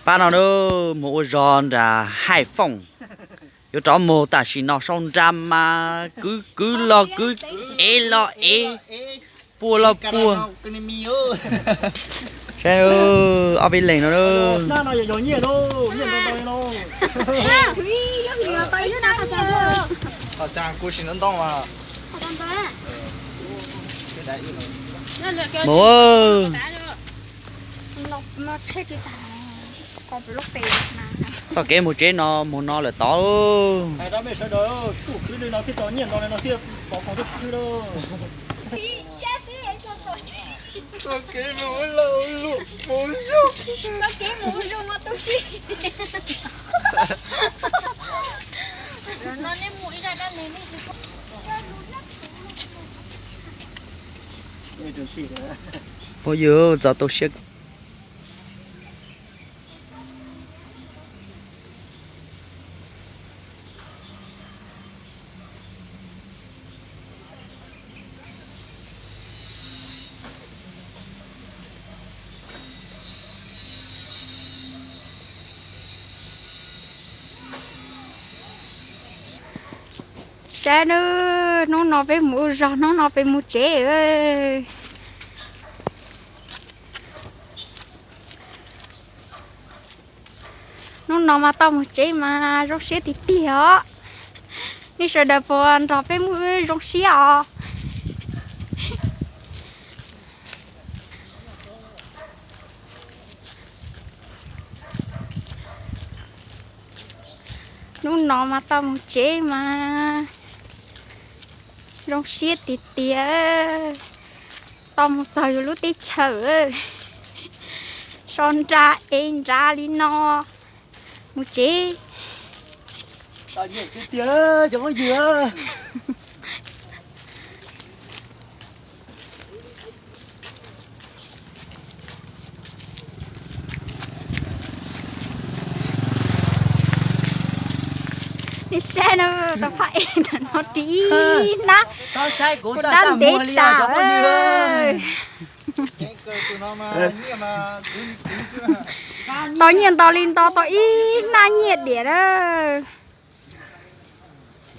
Pab no mus ua zog nram Haij Fooj, yuav rov mus tam sim no sau nra mas kwv kwv los kwv, ev los ev, puag los puag. Saib, ob peb leeg no. Mus, txoj kev mus tsev no mus no lawm tod. Phooj ywg, txaus tu siab. Saib nawb, hnub no peb mus ua zog, hnub no peb mus tsev. Hnub no mas tau mus tsev mas zoo siab tiag tiag os. Nej sawv daws puas nrog peb mus zoo siab os? Hnub no mas tau mus tsev mas zoo siab tiag tiag. Tau mus txog yus lub teb chaws, so nra ev nra li no mus tsev. Nej saib no, tau phab ej ntawm no ris ib hnab, kuv dab ntev tas. Tau nyiaj ntau li ntau, tau ib hnab nyiaj diam lawm.